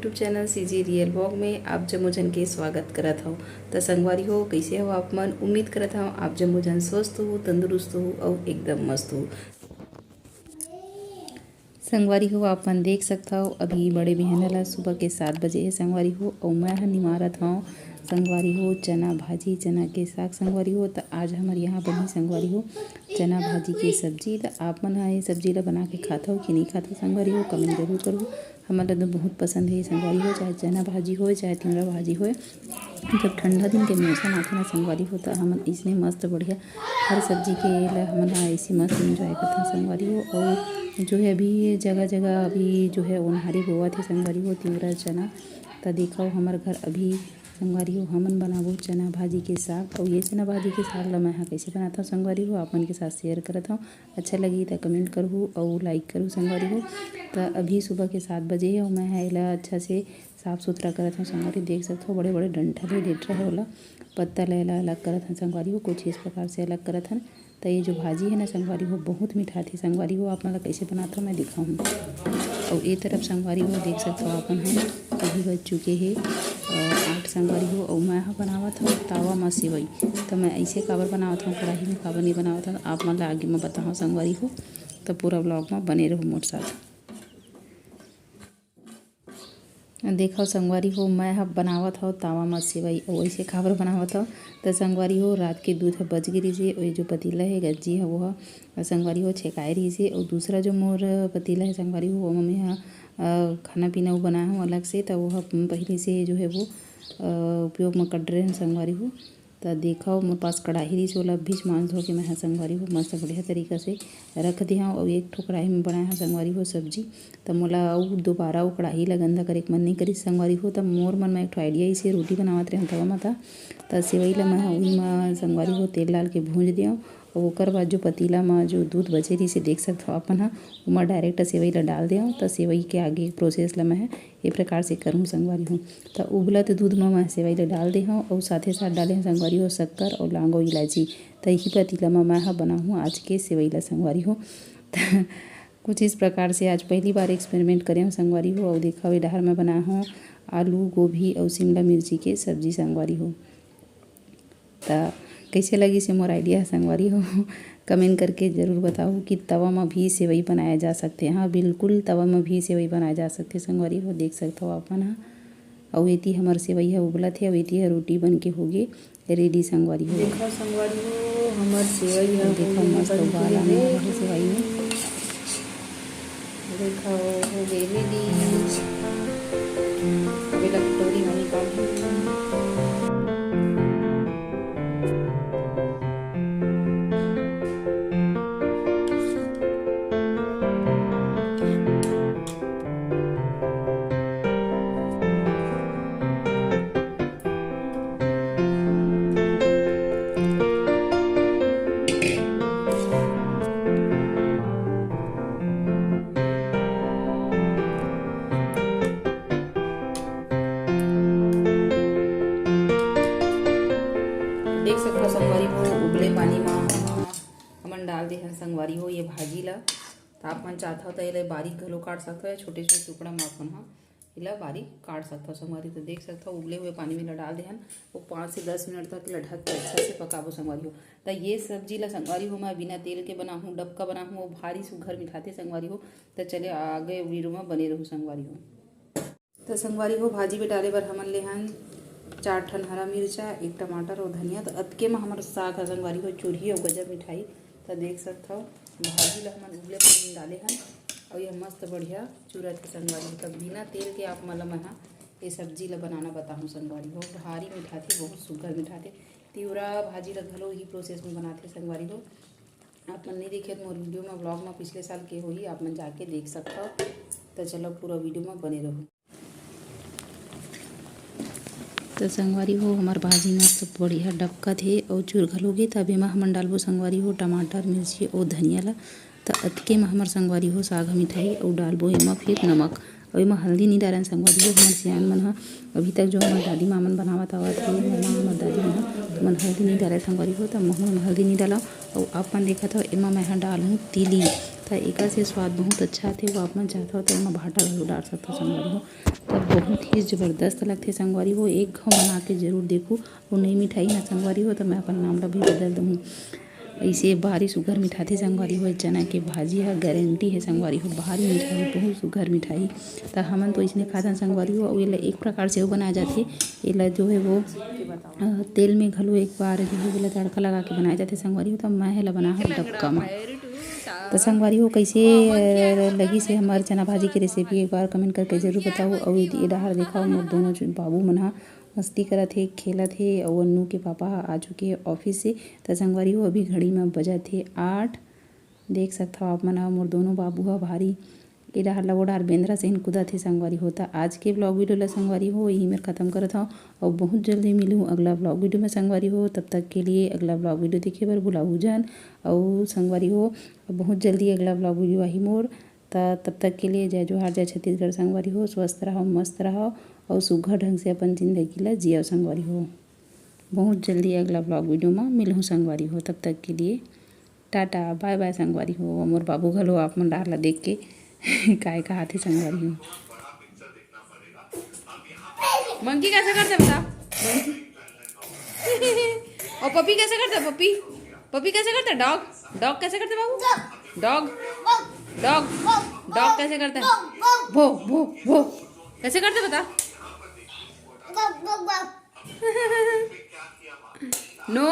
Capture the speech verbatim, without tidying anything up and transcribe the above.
YouTube channel CG real vlog में आप जम्मो झन के स्वागत करत हव। त संगवारी हो, कइसे हव आप मन? उम्मीद करत हव आप जम्मो झन स्वस्थ हो, तंदुरुस्त हो अउ एकदम मस्त हो। संगवारी हो, आप मन देख सकथव, अभी बड़े बिहनिया ला सुबह के सात बजे हे संगवारी हो, अउ मैं ह निमारत हव संगवारी हो चना भाजी, चना के साग संगवारी हो। त आज हमर यहाँ बनही संगवारी हो चना भाजी के सब्जी। त आप मन ह ये सब्जी ला बना के खाथव कि नहीं खाथव संगवारी हो, कमेंट जरूर करहू। हमन ला तो बहुत पसंद हे संगवारी हो, चाहे चना भाजी होय, चाहे तिवरा भाजी होय। जब ठंडा दिन के मौसम आथे ना संगवारी हो, त हमन इसने मस्त बढ़िया हर सब्जी के ला हमन ह ऐसी मस्त एंजॉय करथन संगवारी हो। और जो है अभी जगह जगह अभी जो है ओनहारी बोवत हे संगवारी हो, तिवरा चना। त देखव हमर घर अभी संगवारी हो हमन बनाबो चना भाजी के साग। और ये चना भाजी के साग ला मैं ह कैसे बनाता हूँ संगवारी हो, आप मन के साथ शेयर करत हूँ। अच्छा लगी त कमेंट करहू और लाइक करहू संगवारी हो। त अभी सुबह के सात बजे हे और मैं ह एला अच्छा से साफ सुथरा करत हूँ संगवारी। देख सकत हो बड़े बड़े डंठल हे, डेंठरा हे, ओला पत्ता ला एला अलग करत हन संगवारी हो, कुछ इस प्रकार से अलग करत हन। त ये जो भाजी हे ना संगवारी हो, बहुत मिठाथे संगवारी हो। आप मन ला कैसे बनात हो मैं दिखाहूँ। और ये तरफ संगवारी हो देख सकत हो आप मन ह अभी बज चुके हे अ, आठ संगवारी हो। और मैं ह बनावत हूँ तावा मा सेवई। त मैं ऐसे काबर बनावत हूँ, कढ़ाई में काबर नहीं बनावत हूँ, आप मन ला आगे में बताहूँ संगवारी हो। त पूरा व्लॉग में बने रहू मोर साथ। देखव संगवारी हो, मैं ह बनावत हव तावा म सेवई। अउ अइसे काबर बनावत हव, त संगवारी हो, रात के दू ठा बज गे रिहिस हे, अउ ये जो पतीला हे गंजी ह, वो ह संगवारी हो छेकाए रिहिस हे। अउ दूसरा जो मोर पतीला हे संगवारी हो, ओमा मैं ह, अ, खाना पीना वो बनाए हव अलग से, त वो ह पहिली से जो हे वो, अ, उपयोग म कर डरे हन संगवारी हो। त देखव, मोर पास कढ़ाई रिहिस, ओला अभीच मांज धो के मैं ह संगवारी हो मस्त बढ़िया तरीका से रख दे हव। अउ एक ठो कढ़ाई में बनाए हव संगवारी हो सब्जी, त मोला अउ दोबारा वो कढ़ाई ला गंदा करे के मन नइ करिस संगवारी हो। त मोर मन में एक ठो आइडिया आइस हे, रोटी बनावत रहेन तवा म त, त सेवई ला मैं ह उही म संगवारी हो तेल डाल के भूंज दे हव। अउ ओकर बाद जो पतीला म जो दूध बचे रिहिस हे, देख सकत हव अपन ह, ओमा डायरेक्ट सेवई ला डाल दे हव। त सेवई के आगे प्रोसेस ला मैं ह ए प्रकार से करहूँ संगवारी हो। त उबलत दूध म मैं सेवई ल डाल दे हव अउ साथे साथ डाले हव संगवारी हो शक्कर अउ लौंग अउ इलायची। त इही पतीला म मैं ह बनाहूँ आज के सेवई ल संगवारी हो। त कुछ इस प्रकार से आज पहली बार एक्सपेरिमेंट करे हव संगवारी हो। अउ देखव ए डहर मैं बनाए हव आलू, गोभी अउ शिमला मिर्ची के सब्जी संगवारी हो। त कइसे लगिस हे मोर आइडिया ह संगवारी हो? कमेंट करके जरूर बताहू कि तवा म भी सेवई बनाया जा सकथे। हाँ, बिल्कुल तवा म भी सेवई बनाया जा सकथे संगवारी हो, देख सकथव आप मन ह। अउ एती हमर सेवई ह उबलत हे, अउ एती ह रोटी बन के होगे रेडी संगवारी हो। देखव संगवारी हो, हमर सेवई ह देखव, होगे मस्त बन के उबाल आने रेडी। वाला हे सेवई में। देखव, हो गे रेडी। अब एला कटोरी म निकालहूँ। देख सकथव संगवारी हो, उबले पानी म हमन डाल दे हन संगवारी हो ये भाजी ला। त आप मन चाहथव त एला बारीक घलो काट सकथव या छोटे-छोटे टुकड़ा म आप मन ह एला बारीक काट सकथव संगवारी। त देख सकथव उबले हुए पानी में एला डाल दे हन, वो पाँच से दस मिनट तक एला ढक के अच्छा से पकाबो संगवारी हो। त ये सब्जी ला संगवारी हो मैं बिना तेल के बनाहूँ, डबका बनाहूँ, वो भारी सुग्घर मिठाथे संगवारी हो। त चले आगे वीडियो में बने रहू संगवारी हो। त संगवारी हो, भाजी में डाले बर हमन ले हन चार ठन हरा मिर्चा, एक टमाटर अउ धनिया। त अतके म हमर साग ह संगवारी हो, चुरही अउ गजब मिठाही। त देख सकथव, भाजी ल हमन उबले पानी में डाले हन अउ ये मस्त बढ़िया चुरत हे संगवारी हो। त बिना तेल के आप मन ल मैं ह ये सब्जी ल बनाना बताहूँ संगवारी हो। भारी मिठाथे, बहुत सुग्घर मिठाथे। तिवरा भाजी ल घलो इही प्रोसेस में बनाथे संगवारी हो। आप मन नइ देखे त मोर वीडियो में, व्लॉग में पिछले साल के होही, आप मन जाके देख सकथव। त चलो पूरा वीडियो में बने रहू। त संगवारी हो, हमर भाजी मस्त बढ़िया डबकत हे अउ चुर घलो गे। त अब एमा हमन डालबो संगवारी हो टमाटर, मिर्ची अउ धनिया ला। त अतके म हमर संगवारी हो साग ह मिठाही अउ डालबो एमा फिर नमक। अउ एमा हल्दी नइ डारन संगवारी हो, हमर सियान मन ह अभी तक जो हमर दादी माँ मन बनावत आवत हे, मम्मा हमर दादी मन ह, ओमन हल्दी नइ डारय संगवारी हो। त महू मन हल्दी नइ डालव। अउ अपन देखत हव, एमा मैं ह डालहूँ तिली। त त एकर से स्वाद बहुत अच्छा आथे, वो आप मन चाहत हो त एमा भाटा घलो डाल सकत हो संगवारी हो। त बहुत ही जबरदस्त लगथे संगवारी हो, एक घाव बना के जरूर देखू। वो नई मिठाई ना संगवारी हो, त मैं अपन नाम ला भी बदल दूँ। ऐसे भारी सुघर मिठाथे संगवारी हो, चना के भाजी ह गारंटी है संगवारी हो, भारी मिठाई, बहुत सुघर मिठाई। त हमन तो इसने खाथन संगवारी हो, अउ एला एक प्रकार से अउ बनाया जाथे। एला जो है वो, अ, तेल में घलो एक बार जो है, एला तड़का लगा के बनाया जाथे संगवारी हो। त मैं एला बना हूँ डबका में। त संगवारी हो, कैसे, अ, लगी से हमार चना भाजी के रेसिपी, एक बार कमेंट करके जरूर बताओ। अउ ये डहर देखो, मोर दोनों जो बाबू मन ह मस्ती करत हे, खेलत हे, अउ अन्नू के पापा ह आ चुके हे ऑफिस से। त संगवारी हो, अभी घड़ी में बजत हे आठ। देख सकत हव आप मन ह, मोर दोनों बाबू ह भारी ए डहर ल ओ डहर बेंदरा सहिन कूदत हे संगवारी हो। त आज के ब्लॉग वीडियो ल संगवारी हो, यही मेर खत्म करत हव, अउ बहुत जल्दी मिलहूँ अगला ब्लॉग वीडियो में संगवारी हो। तब तक के लिए अगला ब्लॉग वीडियो देखे बर भुलाहू झन। अउ संगवारी हो, बहुत जल्दी अगला ब्लॉग वीडियो आही मोर। त तब तक के लिए जय जोहार, जय छत्तीसगढ़ संगवारी हो। स्वस्थ रहव, मस्त रहव, अउ सुघर ढंग से अपन जिंदगी ल जियव संगवारी हो। बहुत जल्दी अगला ब्लॉग वीडियो में मिलहूँ संगवारी हो। तब तक के लिए टाटा, बाय बाय संगवारी हो। मोर बाबू घलो आप मन डहर ला देख के काय कहाथे संगवारी हो। मंकी कैसे करथे बता? मंकी। और पपी कैसे करथे? पपी, पपी कैसे करथे? डॉग, डॉग कैसे करथे बाबू? डॉग, डॉग, डॉग कैसे करथे? भो भो भो। कैसे करथे बता? नो।